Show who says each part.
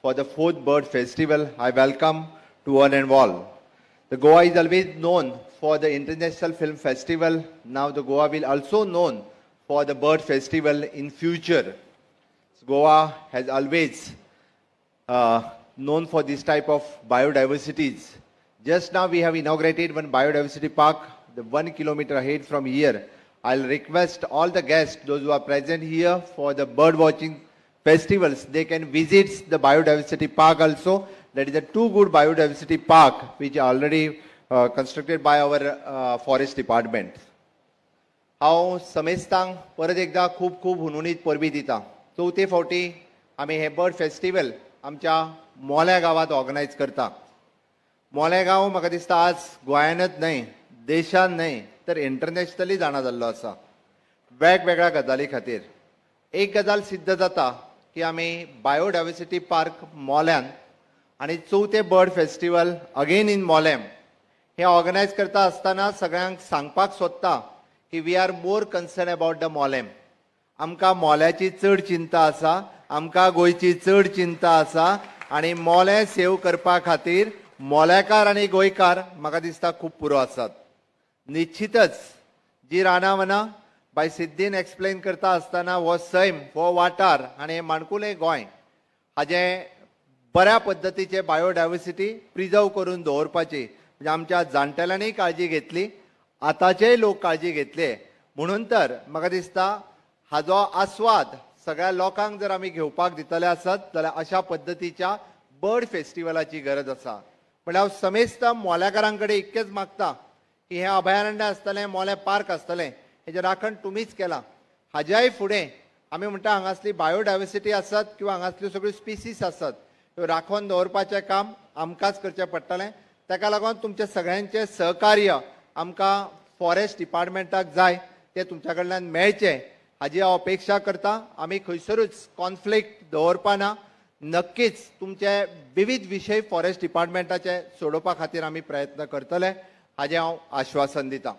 Speaker 1: for the fourth bird festival. I welcome to one and all. The Goa is always known for the International Film Festival. Now the Goa will also known for the bird festival in future. Goa has always known for this type of biodiversities. Just now we have inaugurated one biodiversity park, the 1 kilometer ahead from here. I'll request all the guests, those who are present here for the bird watching festivals, they can visit the biodiversity park also. That is a two good biodiversity park which are already constructed by our forest department. हांव समेस्तांक परत एकदां खूब खूब हुनहुनीत परबीं दिता. चवथे फावटी आमी हें बर्ड फेस्टिवल आमच्या मोल्या गांवांत ऑर्गनायज करता. मोल्या गांव म्हाका दिसता आज गोंयानच न्हय, देशान न्हय, तर इंटरनॅशनली जाणा जाल्लो आसा वेगवेगळ्या गजाली खातीर. एक गजाल सिद्ध जाता की आमी बायोडायवर्सिटी पार्क मोल्यान आनी चवथें bird festival again in Mollem हें ऑर्गनायज करता आसतना सगळ्यांक सांगपाक सोदता की we are more concern about the Mollem. आमकां मोल्याची चड चिंता आसा, आमकां गोंयची चड चिंता आसा आनी मोलें सेव करपा खातीर मोल्याकार आनी गोंयकार म्हाका दिसता खूब पुरो आसात. निश्चितच जी रानां वनां बाय सिद्दीन एक्सप्लेन करता आसतना हो सैम, हो वाठार आनी हें माणकुलें गोंय हाजें बऱ्या पद्दतीचे बायोडायवर्सिटी प्रिजर्व करून दवरपाची म्हणजे आमच्या जाणटेल्यांनी काळजी घेतली, आतांचेय लोक काळजी घेतले. म्हणून तर म्हाका दिसता हाजो आस्वाद सगळ्या लोकांक जर आमी घेवपाक दितले आसत जाल्यार अशा पद्दतीच्या बर्ड फेस्टिवलाची गरज आसा. म्हणल्यार हांव समेस्त मोल्याकारां कडेन इतकेंच मागता की हें अभयारण्य आसतलें, मोलें पार्क आसतलें, हेजें राखण तुमीच केलां. हाज्याय फुडें आमी म्हणटा हांगासली बायोडायवर्सिटी आसत किंवा हांगासल्यो सगळ्यो स्पिसीस आसत, ह्यो राखून दवरपाचें काम आमकांच करचें पडटलें. ताका लागून तुमचें सगळ्यांचें सहकार्य आमकां फॉरेस्ट डिपार्टमेंटाक जाय, तें तुमच्या कडल्यान मेळचें हाजी हांव अपेक्षा करता. आमी खंयसरूच कॉन्फ्लिक्ट दवरपाना. नक्कीच तुमचे विविध विशय फॉरेस्ट डिपार्टमेंटाचे सोडोवपा खातीर आमी प्रयत्न करतले हाजें हांव आश्वासन दितां.